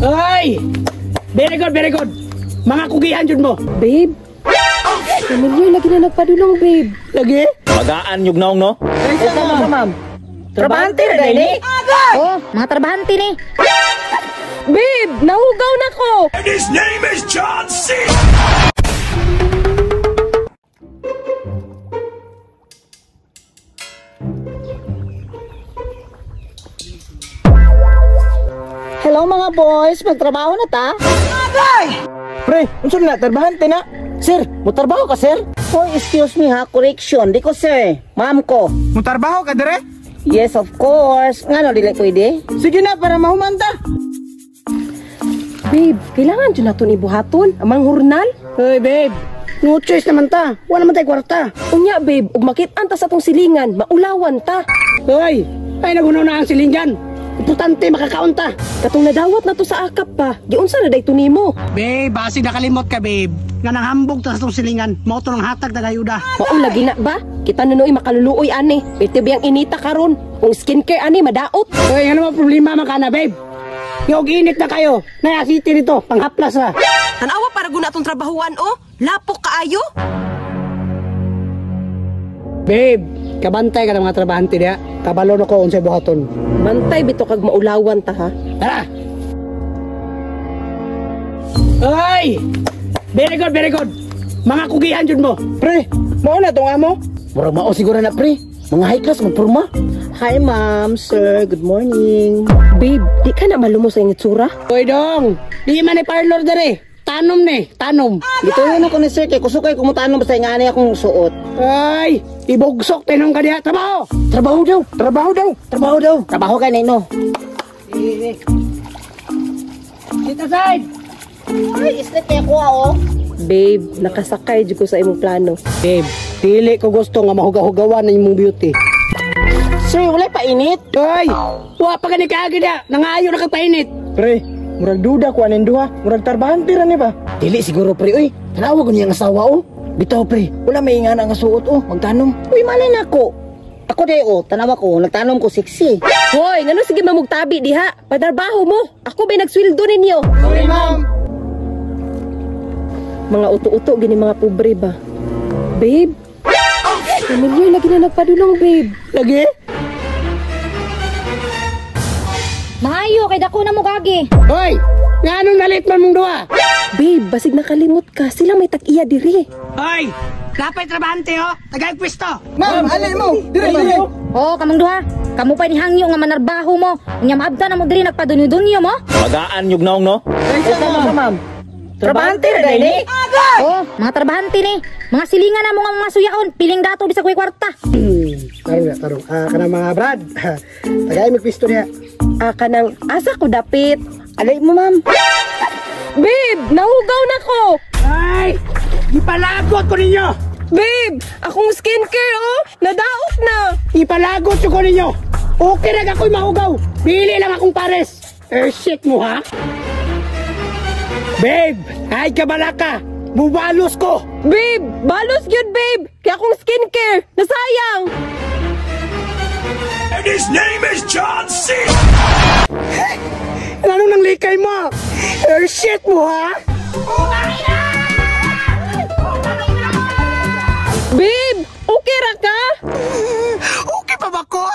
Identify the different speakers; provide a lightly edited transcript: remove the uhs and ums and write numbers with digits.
Speaker 1: Ay! Very good, very good. Mga kugihan jud mo.
Speaker 2: Babe, familiar lagi na nagpadulong, babe.
Speaker 1: Lagi?
Speaker 3: Magaan yung naong, no?
Speaker 4: Isa mo ka, ma'am. Trabahante ra ni.
Speaker 5: Oh, mga trabahante ni.
Speaker 2: Babe, nahugaw na ko.
Speaker 6: And his name is John C.
Speaker 4: Hello mga boys, magtrabaho na ta?
Speaker 3: Pre, unsa na trabahante na? Sir, motrabaho ka, sir?
Speaker 4: Hoy, excuse me ha, correction. Di ko sir, ma'am ko.
Speaker 7: Mutarbaho ka dire?
Speaker 4: Yes, of course. Ngano dili pwede?
Speaker 7: Sige na para mahumanta.
Speaker 2: Babe, kailangan dyan naton ibuhaton. Amang hurnal.
Speaker 1: Hoy, babe. No choice naman ta. Wala man tay kwarta.
Speaker 2: Unya, babe, ug makit-an ta sa atong silingan, maulawan ta.
Speaker 1: Hoy, ay nagunaw na ang silingan. Importante makakaon ta.
Speaker 2: Katong nadawat na to sa akap pa, giunsa na day nimo.
Speaker 1: Babe, basi nakalimot ka, babe. Nga nang hambog ta sa itong silingan, mao to nang hatag tagayuda.
Speaker 2: Mao lagi na ba? Kita nunoy makaluluoy ani. Pwede biyang inita karon. Kung skincare ani madaot.
Speaker 1: Hoy, ano mo problema man kana, babe? Yung init na kayo. Naya city nito, panghaplas ha.
Speaker 2: Tanawa para guna atong trabahuan oh. Lapok kaayo.
Speaker 1: Babe, kabantay ka ng mga trabahante diya. Kabalo na ko unsay buhaton.
Speaker 2: Bantay bito kag maulawan ta ha.
Speaker 1: Tara! Ay! Very good, very good. Mga kugihan jud mo.
Speaker 7: Pre, mao na tong amo.
Speaker 3: Murag mao siguro na, pre. Mga high class magpurma.
Speaker 4: Hi ma'am, sir, good morning.
Speaker 2: Babe, di ka na malumo sa iyong itsura?
Speaker 1: Hoy dong, di man ni parlor dere. Tanom ni, tanom.
Speaker 4: Gituon ako ni sir kay kusog kay kumutanom basta nga ani akong suot.
Speaker 1: Ay, ibugsok tinong ka diha. Trabaho!
Speaker 3: Trabaho daw.
Speaker 7: Trabaho daw.
Speaker 3: Trabaho daw.
Speaker 4: Trabaho ka nino.
Speaker 1: Sit aside.
Speaker 4: Ay, islit kay ko oh.
Speaker 2: Babe, nakasakay jud ko sa imong plano.
Speaker 1: Babe, dili ko gusto nga mahuga-hugawan ng imong beauty.
Speaker 4: Sir, wala pa init.
Speaker 1: Hoy, wa pa gani kaagi diha. Nangayo na kag painit.
Speaker 7: Pre, murag duda ko aning duha. Murag trabahante ra ni ba?
Speaker 3: Dili siguro, pre, oy. Tanawa ko niyang asawa, oh. Bitaw, pre. Wala may ingana nga suot, oh. Magtanom.
Speaker 4: Uy, malay na ako. Ako day oh, tanawa ko, nagtanom ko sexy.
Speaker 2: Hoy, ngano sige mamugtabi diha? Padarbaho mo. Ako bay nagsweldo ninyo.
Speaker 7: Sorry, ma'am.
Speaker 2: Mga uto-uto gini mga pobre ba. Babe, familiar lagi na nagpadulong, babe.
Speaker 1: Lagi?
Speaker 5: Maayo kay dako na mo kagi.
Speaker 1: Hoy, nganong nalit man mong duha?
Speaker 2: Babe, basig nakalimot ka. Sila may tag-iya diri.
Speaker 1: Hoy, lapay trabahante oh. Tagay pwesto.
Speaker 7: Ma'am, alin mo. Dire, dire.
Speaker 5: Oh, kamong duha. Kamo pa ni hangyo nga manarbaho mo. Unya maabda na mo diri nagpadunyo-dunyo mo.
Speaker 3: Magaan yung naong, no?
Speaker 4: Isa mo ka, ma'am. Trabahante ra ni.
Speaker 5: Oh, mga trabahante ni. Mga silingan na mo nga mga suyaon, piling dato bisag way kwarta.
Speaker 1: Tarong ya, tarong. Ah, kana mga brad. Tagay magpisto diha.
Speaker 2: Ah, kanang asa ko dapit.
Speaker 4: Alay mo ma'am.
Speaker 2: Babe, nahugaw na ko.
Speaker 1: Ay, ipalagot ko ninyo.
Speaker 2: Babe, akong skincare oh, nadaot na.
Speaker 1: Ipalagot ko ninyo. Okay na ako'y mahugaw. Bili lang akong pares. Eh, shit mo ha? Babe, ay kabalaka. Bubalos ko.
Speaker 2: Babe, balos gyud babe. Kaya akong skincare, nasayang.
Speaker 6: And his name is John C.
Speaker 1: Ano nang likay mo? Eh, shit mo ha?
Speaker 2: Babe, okay ra ka?
Speaker 1: Okay pa ba ko?